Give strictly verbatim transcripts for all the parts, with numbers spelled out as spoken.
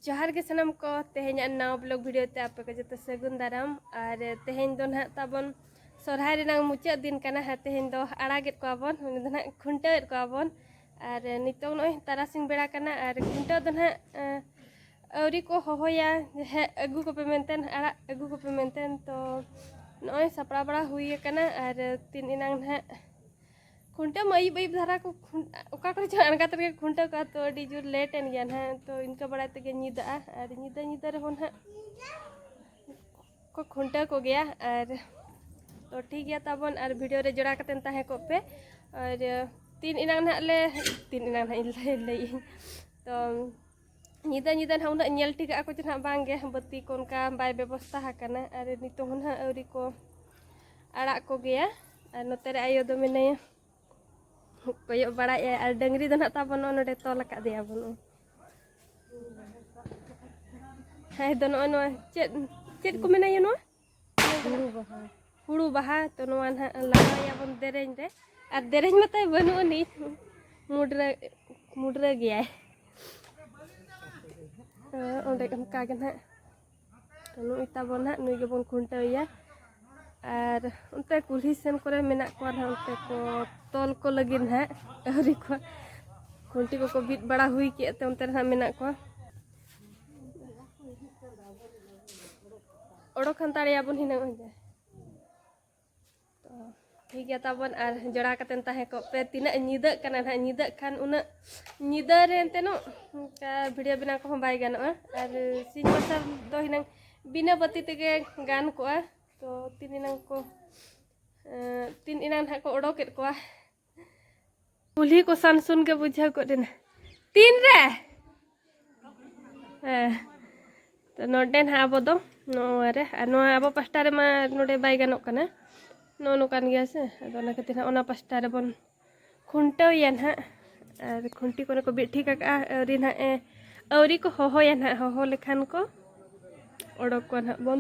ᱡᱚᱦᱟᱨ ᱜᱮ ᱥᱟᱱᱟᱢ ᱠᱚ, ᱛᱮᱦᱮᱧᱟᱜ ᱱᱟᱣᱟ ᱵᱞᱚᱜ ᱵᱷᱤᱰᱤᱭᱳ ᱛᱮ ᱟᱯᱮ ᱠᱚ ᱡᱚᱛᱚ ᱥᱟᱹᱜᱩᱱ ᱫᱟᱨᱟᱢ᱾ ᱟᱨ ᱛᱮᱦᱮᱧ ᱫᱚ ᱱᱟᱦᱟᱜ ᱛᱟᱵᱚᱱ ᱥᱚᱨᱦᱟᱭ ᱨᱮᱱᱟᱜ ᱢᱩᱪᱟᱹᱫ ᱫᱤᱱ ᱠᱟᱱᱟ᱾ ᱦᱮᱸ, ᱛᱮᱦᱮᱧ ᱫᱚ ᱟᱲᱟᱜᱮᱫ ᱠᱚᱣᱟ ᱵᱚᱱ, ᱩᱱᱤ ᱫᱚ ᱱᱟᱦᱟᱜ ᱠᱷᱩᱱᱴᱟᱹᱣᱮᱫ ᱠᱚᱣᱟ ᱵᱚᱱ᱾ ᱟᱨ ᱱᱤᱛᱚᱝ ᱱᱚᱜᱼᱚᱭ ᱛᱟᱨᱟᱥᱤᱧ ᱵᱮᱲᱟ ᱠᱟᱱᱟ ᱟᱨ ᱠᱷᱩᱱᱴᱟᱹᱣ ᱫᱚ ᱱᱟᱦᱟᱜ, ᱮᱸ, ᱟᱹᱣᱨᱤ ᱠᱚ ᱦᱚᱦᱚᱭᱟ ᱡᱮ, "ᱦᱮᱸ, ᱟᱹᱜᱩ ᱠᱚᱯᱮ" ᱢᱮᱱᱛᱮ, "ᱟᱲᱟᱜ ᱟᱹᱜᱩ ᱠᱚᱯᱮ" ᱢᱮᱱᱛᱮ᱾ ᱛᱚ ᱱᱚᱜᱼᱚᱭ ᱥᱟᱯᱲᱟᱣ ᱵᱟᱲᱟ ᱦᱩᱭ ᱟᱠᱟᱱᱟ ᱟᱨ ᱛᱤᱱ ᱮᱱᱟᱝ ᱱᱟᱦᱟᱜ ᱠᱷᱩᱱᱴᱟᱹᱣ ᱢᱟ ᱟᱹᱭᱩᱵ ᱟᱹᱭᱩᱵ ᱫᱷᱟᱨᱟ ᱠᱚ ᱠᱷᱩᱱ-, ᱚᱠᱟ ᱠᱚᱨᱮ ᱪᱚ ᱟᱬᱜᱟᱛ ᱨᱮᱜᱮ ᱠᱷᱩᱱᱴᱟᱹᱣ ᱠᱚᱣᱟ, ᱛᱚ ᱟᱹᱰᱤ ᱡᱳᱨ ᱞᱮᱴ ᱮᱱ ᱜᱮᱭᱟ ᱱᱟᱦᱟᱜ᱾ ᱛᱚ ᱤᱱᱠᱟᱹ ᱵᱟᱲᱟᱭ ᱛᱮᱜᱮ ᱧᱤᱫᱟᱹᱜᱼᱟ, ᱟᱨ ᱧᱤᱫᱟᱹ ᱧᱤᱫᱟᱹ ᱨᱮᱦᱚᱸ ᱱᱟᱦᱟᱜ ᱠᱚ ᱠᱷᱩᱱᱴᱟᱹᱣ ᱠᱚᱜᱮᱭᱟ᱾ ᱟᱨ ᱛᱚ ᱴᱷᱤᱠ ᱜᱮᱭᱟ ᱛᱟᱵᱚᱱ, ᱟᱨ ᱵᱷᱤᱰᱤᱭᱳ ᱨᱮ ᱡᱚᱲᱟᱣ ᱠᱟᱛᱮᱱ ᱛᱟᱦᱮᱸ ᱠᱚᱜ ᱯᱮ᱾ ᱟᱨ ᱛᱤᱱ ᱮᱱᱟᱝ ᱱᱟᱦᱟᱜ ᱞᱮ, ᱛᱤᱱ ᱮᱱᱟᱝ ᱱᱟᱦᱟᱜ ᱤᱧ ᱞᱟᱹᱭ, ᱞᱟᱹᱭᱮᱫ ᱟᱹᱧ, ᱛᱚ ᱧᱤᱫᱟᱹ ᱧᱤᱫᱟᱹ ᱱᱟᱦᱟᱜ ᱩᱱᱟᱹᱜ ᱧᱮᱞ ᱴᱷᱤᱠᱟᱜᱼᱟ ᱠᱚ ᱪᱮ ᱱᱟᱦᱟᱜ ᱵᱟᱝ ᱜᱮ, ᱵᱟᱹᱛᱤ ᱠᱚ ᱚᱱᱠᱟ ᱵᱟᱭ ᱵᱮᱵᱚᱥᱛᱷᱟ ᱟᱠᱟᱱᱟ᱾ ᱟᱨ ᱱᱤᱛᱚᱝ ᱦᱚᱸ ᱱᱟᱦᱟᱜ ᱟᱹᱣᱨᱤ ᱠᱚ ᱟᱲᱟᱜ ᱠᱚᱜᱮᱭᱟ᱾ ᱟᱨ ᱱᱚᱛᱮ ᱨᱮ ᱟᱭᱳ ᱫᱚ ᱢᱮᱱᱟᱭᱟ, ᱠᱚᱭᱚᱜ ᱵᱟᱲᱟᱭᱮᱫᱼᱟᱭ᱾ ᱟᱨ ᱰᱟᱹᱝᱨᱤ ᱫᱚ ᱱᱟᱦᱟᱜ ᱛᱟᱵᱚᱱ ᱱᱚᱜᱼᱚ ᱱᱚᱰᱮ ᱛᱚᱞ ᱟᱠᱟᱫᱮᱭᱟ ᱵᱚᱱ᱾ ᱦᱮᱸ ᱫᱚ ᱱᱚᱜᱼᱚ ᱱᱚᱣᱟ ᱪᱮᱫ, ᱪᱮᱫ ᱠᱚ ᱢᱮᱱᱟᱭᱟ ᱱᱚᱣᱟ? ᱦᱩᱲᱩ ᱵᱟᱦᱟ᱾ ᱦᱩᱲᱩ ᱵᱟᱦᱟ᱾ ᱛᱚ ᱱᱚᱣᱟ ᱱᱟᱦᱟᱜ ᱞᱟᱜᱟᱣᱮᱭᱟ ᱵᱚᱱ ᱫᱮᱨᱮᱧ ᱨᱮ᱾ ᱟᱨ ᱫᱮᱨᱮᱧ ᱢᱟᱛᱟᱭ ᱵᱟᱹᱱᱩᱜ ᱟᱹᱱᱤᱡ, ᱢᱩᱰᱨᱟᱹ, ᱢᱩᱰᱨᱟᱹ ᱜᱮᱭᱟᱭ᱾ ᱛᱚ ᱚᱸᱰᱮ ᱚᱱᱠᱟ ᱜᱮ ᱱᱟᱦᱟᱜ᱾ ᱛᱚ ᱱᱩᱭ ᱛᱟᱵᱚᱱ ᱱᱟᱦᱟᱜ, ᱱᱩᱭ ᱜᱮᱵᱚᱱ ᱠᱷᱩᱱᱴᱟᱹᱣᱮᱭᱟ᱾ ᱟᱨ ᱚᱱᱛᱮ ᱠᱩᱞᱦᱤ ᱥᱮᱱ ᱠᱚᱨᱮ ᱢᱮᱱᱟᱜ ᱠᱚᱣᱟ ᱱᱟᱦᱟᱜ, ᱚᱱᱛᱮ ᱠᱚ ᱛᱚᱞ ᱠᱚ ᱞᱟᱹᱜᱤᱫ ᱱᱟᱦᱟᱜ ᱟᱹᱣᱨᱤ ᱠᱚ, ᱠᱷᱩᱱᱴᱤ ᱠᱚᱠᱚ ᱵᱤᱫ ᱵᱟᱲᱟ ᱦᱩᱭ ᱠᱮᱫ ᱛᱮ ᱚᱱᱛᱮ ᱨᱮ ᱱᱟᱦᱟᱜ ᱢᱮᱱᱟᱜ ᱠᱚᱣᱟ᱾ ᱚᱰᱚᱠ ᱦᱟᱱᱛᱟᱲᱮᱭᱟᱵᱚᱱ ᱦᱤᱱᱟᱹᱝ ᱚᱸᱰᱮ᱾ ᱛᱚ ᱴᱷᱤᱠ ᱜᱮᱭᱟ ᱛᱟᱵᱚᱱ, ᱟᱨ ᱡᱚᱲᱟᱣ ᱠᱟᱛᱮᱱ ᱛᱟᱦᱮᱸ ᱠᱚᱜ ᱯᱮ᱾ ᱛᱤᱱᱟᱹᱜ ᱧᱤᱫᱟᱹᱜ ᱠᱟᱱᱟ ᱱᱟᱦᱟᱜ, ᱧᱤᱫᱟᱹᱜ ᱠᱷᱟᱱ ᱩᱱᱟᱹᱜ ᱧᱤᱫᱟᱹ ᱨᱮ ᱮᱱᱛᱮ ᱱᱚᱜ ᱱᱚᱝᱠᱟ ᱵᱷᱤᱰᱤᱭᱳ ᱵᱮᱱᱟᱣ ᱠᱚᱦᱚᱸ ᱵᱟᱭ ᱜᱟᱱᱚᱜᱼᱟ᱾ ᱟᱨ ᱥᱤᱧ ᱢᱟᱨᱥᱟᱞ ᱫᱚ ᱦᱤᱱᱟᱹᱝ ᱵᱤᱱᱟᱹ ᱵᱟᱹᱛᱤ ᱛᱮᱜᱮ ᱜᱟᱱ ᱠᱚᱜᱼᱟ᱾ ᱛᱚ ᱛᱤᱱ ᱮᱱᱟᱝ ᱠᱚ, ᱮᱸ, ᱛᱤᱱ ᱮᱱᱟᱝ ᱱᱟᱦᱟᱜ ᱠᱚ ᱚᱰᱚᱠᱮᱫ ᱠᱚᱣᱟ᱾ ᱠᱩᱞᱦᱤ ᱠᱚ ᱥᱟᱱ ᱥᱩᱱ ᱜᱮ ᱵᱩᱡᱷᱟᱹᱣ ᱜᱚᱫ ᱮᱱᱟ᱾ ᱛᱤᱱ ᱨᱮ? ᱦᱮᱸ᱾ ᱛᱚ ᱱᱚᱰᱮ ᱱᱟᱦᱟᱜ ᱟᱵᱚ ᱫᱚ ᱱᱚᱣᱟ ᱨᱮ, ᱟᱨ ᱱᱚᱣᱟ ᱟᱵᱚ ᱯᱟᱥᱴᱟ ᱨᱮᱢᱟ ᱱᱚᱰᱮ ᱵᱟᱭ ᱜᱟᱱᱚᱜ ᱠᱟᱱᱟ, ᱱᱚᱜᱼᱚ ᱱᱚᱝᱠᱟᱱ ᱜᱮᱭᱟ ᱥᱮ᱾ ᱟᱫᱚ ᱚᱱᱟ ᱠᱷᱟᱹᱛᱤᱨ ᱱᱟᱦᱟᱜ ᱚᱱᱟ ᱯᱟᱥᱴᱟ ᱨᱮᱵᱚᱱ ᱠᱷᱩᱱᱴᱟᱹᱣ ᱮᱭᱟ ᱱᱟᱦᱟᱜ᱾ ᱟᱨ ᱠᱷᱩᱱᱴᱤ ᱠᱚᱨᱮ ᱠᱚ ᱵᱤᱫ ᱴᱷᱤᱠ ᱟᱠᱟᱜᱼᱟ, ᱟᱹᱣᱨᱤ ᱱᱟᱦᱟᱜ ᱮ, ᱟᱹᱣᱨᱤ ᱠᱚ ᱦᱚᱦᱚᱭᱟ ᱱᱟᱦᱟᱜ, ᱦᱚᱦᱚ ᱞᱮᱠᱷᱟᱱ ᱠᱚ ᱚᱰᱚᱠ ᱠᱚᱣᱟ ᱱᱟᱦᱟᱜ ᱵᱚᱱ᱾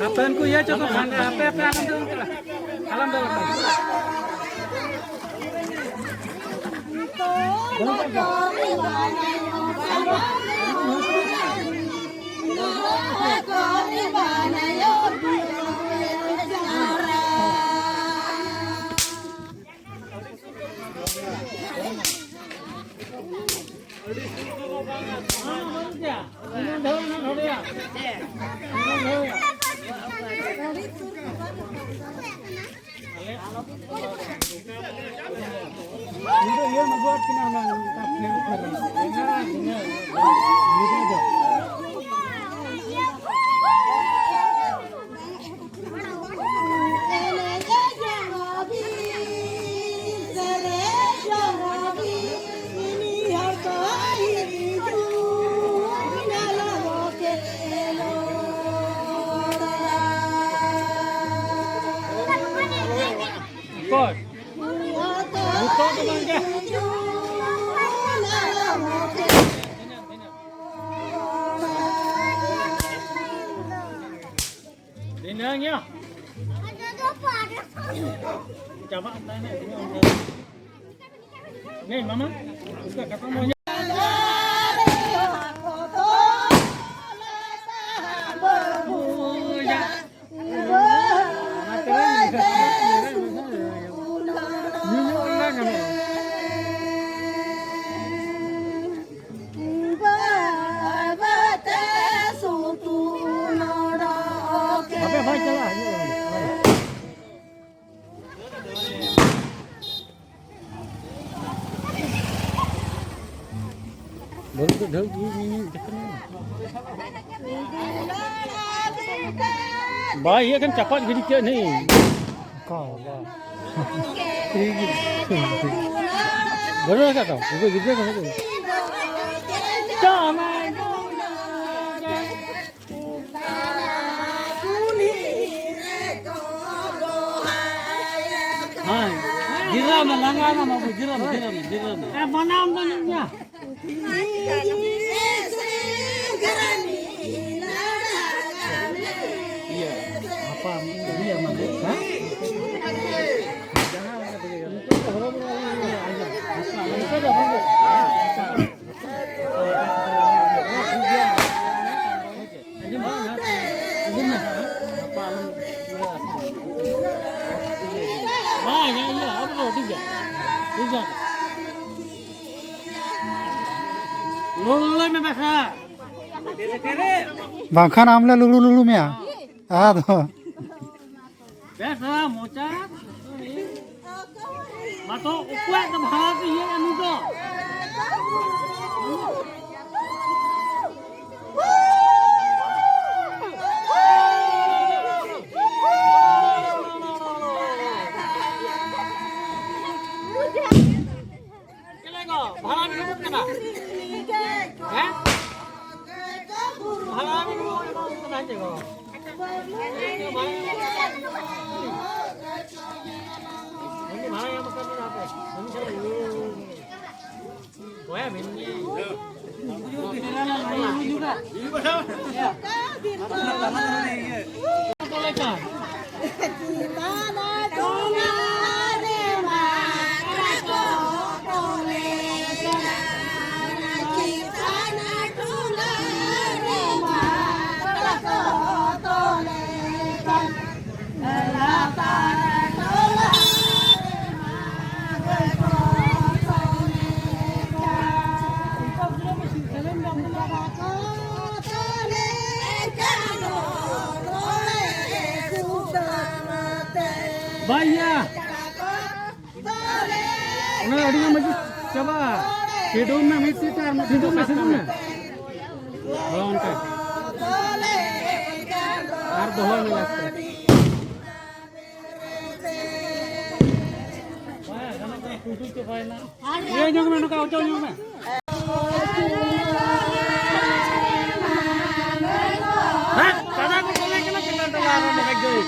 ᱟᱯᱮ ᱩᱱᱠᱩ ᱤᱭᱟᱹ ᱪᱚ ᱠᱚ ᱠᱷᱟᱱ, ᱟᱯᱮ, ᱟᱯᱮ ᱟᱞᱚᱢ ᱫᱟᱹᱲ ᱠᱟᱱᱟ᱾ ᱟᱞᱚᱢ ᱫᱟᱹᱲ ᱠᱟᱱᱟ᱾ ᱚᱠᱚᱭ? ᱱᱤᱛᱚᱜ ᱫᱚ ᱵᱟᱝ ᱜᱮ᱾ ᱫᱷᱤᱱᱟᱹᱝ ᱭᱟ᱾ ᱪᱟᱵᱟᱜ ᱛᱟᱭᱱᱟ, ᱫᱷᱤᱱᱟᱹᱝ ᱫᱚ᱾ ᱱᱮ ᱢᱟᱢᱟ, ᱩᱥᱠᱟ ᱠᱷᱟᱛᱢ ᱦᱳ ᱡᱟ᱾ ᱵᱟᱭ ᱤᱭᱟᱹ ᱠᱷᱟᱱ ᱪᱟᱯᱟᱫ ᱜᱤᱰᱤ ᱠᱮᱫ ᱱᱤᱧ᱾ ᱚᱠᱟ ᱵᱟᱵᱟ᱾ ᱴᱷᱤᱠ ᱜᱮᱭᱟ᱾ ᱵᱟᱹᱱᱩᱜ ᱟᱠᱟᱫ ᱛᱟᱢᱟ᱾ ᱩᱱᱠᱩ ᱜᱤᱫᱽᱨᱟᱹ ᱠᱚ ᱦᱮᱡ ᱮᱱ᱾ ᱦᱮᱸ, ᱡᱤᱨᱟᱹᱣ ᱢᱮ, ᱞᱟᱸᱜᱟ ᱮᱱᱟᱢ ᱵᱟᱹᱵᱩ, ᱡᱤᱨᱟᱹᱣ ᱢᱮ, ᱡᱤᱨᱟᱹᱣ ᱢᱮ, ᱡᱤᱨᱟᱹᱣ ᱢᱮ᱾ ᱮ, ᱢᱟᱱᱟᱣ ᱫᱚ ᱱᱤᱡ ᱢᱮ᱾ ᱤᱭᱟᱹ, ᱦᱟᱯᱟ, ᱤᱭᱟᱹ, ᱢᱟᱱᱮ, ᱦᱮᱸ? ᱡᱟᱦᱟᱸ ᱞᱮᱠᱟ ᱛᱮᱜᱮ ᱜᱟᱱᱚᱜ᱾ ᱱᱤᱛᱚᱜ ᱫᱚ ᱦᱚᱨᱚ ᱵᱚᱨᱚ ᱟᱞᱚᱢ ᱤᱭᱟᱹᱭᱟ, ᱟᱸᱡᱚᱢ, ᱦᱟᱯᱟ, ᱟᱞᱚᱢ ᱤᱭᱟᱹᱭᱟ᱾ ᱟᱸᱡᱚᱢ ᱢᱮ, ᱦᱟᱯᱟ, ᱟᱸᱡᱚᱢ ᱢᱮ, ᱦᱟᱯᱟ, ᱟᱞᱚᱢ ᱤᱭᱟᱹᱭᱟ᱾ ᱵᱟᱝ, ᱤᱭᱟᱹ, ᱤᱭᱟᱹ, ᱟᱵᱚ ᱫᱚ ᱴᱷᱤᱠ ᱜᱮᱭᱟ, ᱴᱷᱤᱠ ᱜᱮᱭᱟ᱾ ᱞᱚᱞᱚᱭ ᱢᱮ ᱵᱟᱠᱷᱟᱱ᱾ ᱵᱟᱝᱠᱷᱟᱱ ᱟᱢ ᱞᱮ ᱞᱩᱞᱩ ᱞᱩᱞᱩ ᱢᱮᱭᱟ᱾ ᱟᱫᱚ᱾ ᱵᱮᱥ ᱦᱟᱸ, ᱢᱚᱪᱟ᱾ ᱢᱟ ᱛᱚ, ᱚᱠᱚᱭᱟᱜ ᱫᱚ ᱵᱷᱟᱲᱟ ᱠᱚ ᱤᱭᱟᱹᱭᱟ ᱱᱩᱭ ᱫᱚ? ᱪᱮᱞᱮ ᱜᱚ, ᱵᱷᱟᱲᱟ ᱵᱤᱱ ᱮᱢᱚᱜ ᱠᱟᱱᱟ? ᱦᱮᱸ? ᱵᱷᱟᱲᱟ ᱵᱤᱱ ᱮᱢᱚᱜ ᱠᱟᱱᱟ ᱪᱮ ᱜᱚ? ᱵᱷᱟᱲᱟ ᱵᱤᱱ ᱮᱢᱚᱜ ᱠᱟᱱᱟ? ᱩᱱᱤ ᱵᱷᱟᱲᱟ ᱮᱢ ᱠᱟᱱ ᱫᱚ ᱟᱯᱮ᱾ ᱩᱱᱤ ᱥᱟᱞᱟᱜ ᱤᱭᱟᱹ᱾ ᱚᱠᱚᱭ ᱟᱵᱤᱱ? ᱵᱟᱭ ᱤᱭᱟᱹ᱾ ᱚᱱᱟ ᱟᱹᱰᱤ ᱜᱟᱱ ᱢᱟᱹᱡᱷᱤ ᱪᱟᱵᱟᱜᱼᱟ᱾ ᱥᱤᱫᱩ ᱢᱮ, ᱢᱤᱫ ᱛᱤ ᱛᱮ ᱟᱨ ᱢᱤᱫ ᱛᱤ ᱛᱮ ᱥᱤᱫᱩ ᱢᱮ, ᱥᱤᱫᱩ ᱢᱮ᱾ ᱦᱳᱭ, ᱚᱱᱠᱟ᱾ ᱟᱨ ᱫᱚᱦᱚᱭ ᱢᱮ ᱞᱟᱥᱴ ᱨᱮ᱾ ᱤᱭᱟᱹ ᱧᱚᱜ ᱢᱮ, ᱱᱚᱝᱠᱟ ᱚᱪᱚᱜ ᱧᱚᱜ ᱢᱮ᱾ ᱦᱮᱸ, ᱫᱟᱫᱟ ᱠᱚ ᱫᱚᱢᱮ ᱠᱟᱱᱟ ᱪᱮᱛᱟᱱ ᱴᱚᱞᱟ ᱨᱮ ᱱᱚᱰᱮ ᱜᱟᱹᱭ᱾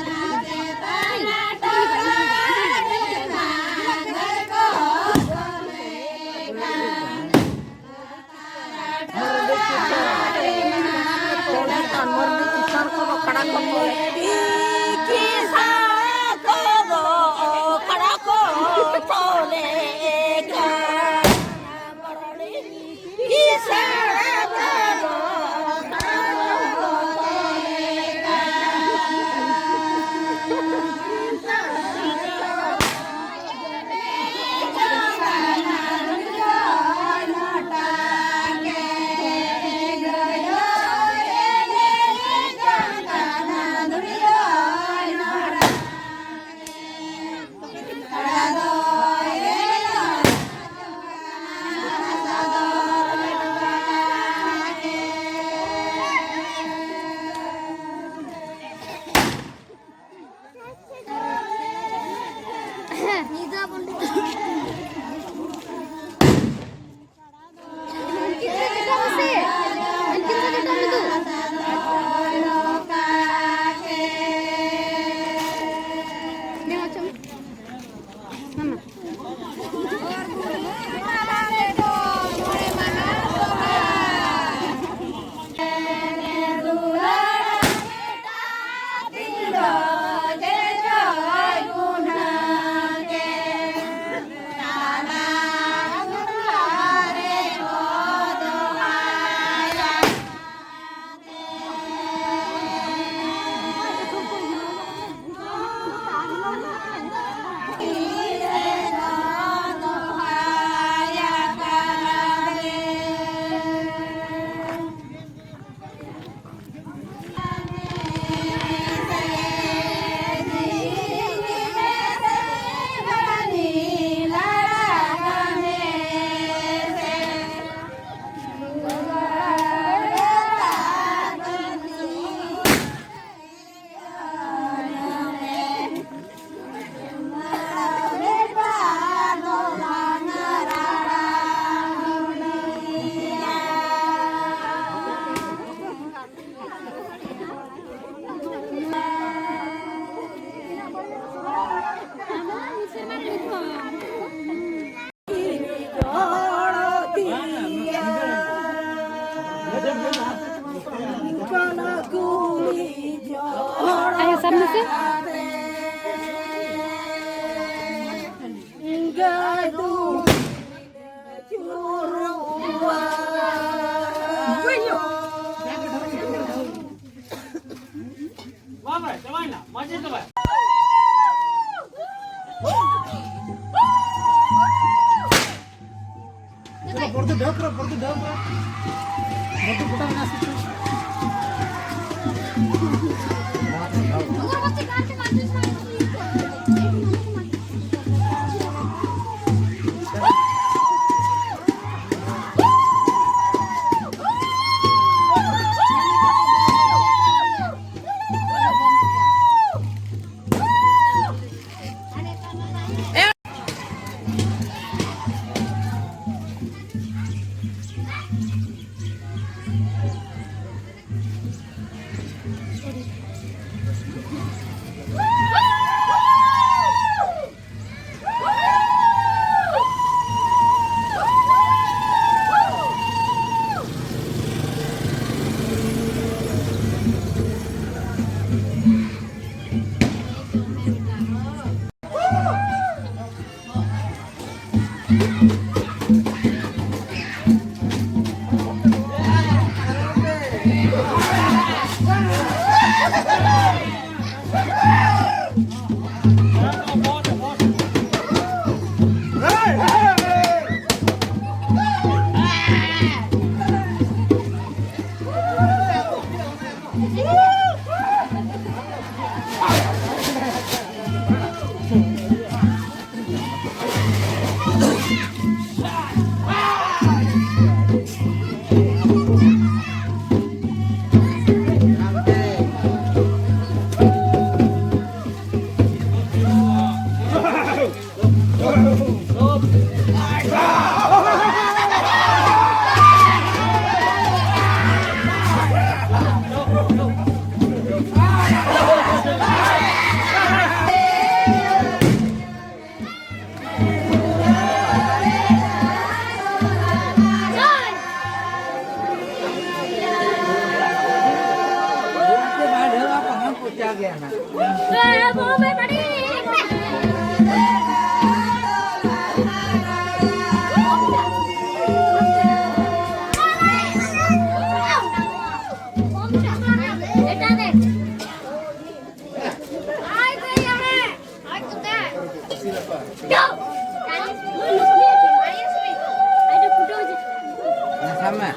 ᱥᱟᱵ ᱢᱮ᱾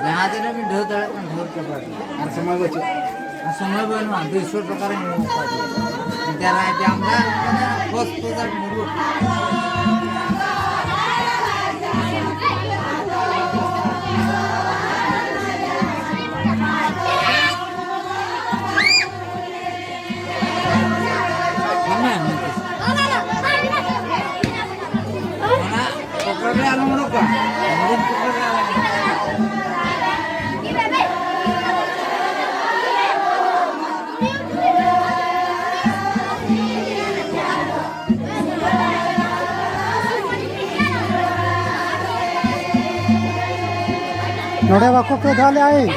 ᱡᱟᱦᱟᱸ ᱛᱤᱱᱟᱹᱜ ᱵᱤᱱ ᱰᱷᱟᱹᱣ ᱫᱟᱲᱮᱭᱟᱜ ᱠᱟᱱᱟ, ᱰᱷᱟᱹᱣ ᱪᱟᱵᱟ ᱵᱤᱱ᱾ ᱟᱨ ᱥᱚᱢᱚᱭ ᱵᱟᱹᱪᱩᱜᱼᱟ᱾ ᱟᱨ ᱥᱚᱢᱚᱭ ᱵᱟᱹᱱᱩᱜᱼᱟ, ᱫᱩᱭᱥᱚ ᱴᱟᱠᱟ ᱨᱮ ᱧᱟᱢᱚᱜ ᱠᱟᱱᱟ᱾ ᱡᱟᱨᱟᱭ ᱡᱟᱢᱫᱟ, ᱠᱷᱚᱥ ᱠᱚ ᱫᱟᱨ ᱢᱩᱨᱩ᱾ ᱚᱱᱟ ᱯᱚᱴᱚᱞ ᱨᱮ ᱟᱞᱚᱢ ᱩᱰᱩᱠᱟ᱾ ᱦᱩᱰᱤᱧ ᱯᱚᱴᱚᱞ ᱨᱮ ᱟᱞᱚᱢ ᱩᱰᱩᱠᱟ᱾ ᱱᱚᱰᱮ ᱵᱟᱠᱚ ᱠᱷᱮᱞ ᱫᱷᱟᱣ ᱞᱮᱫᱼᱟ᱾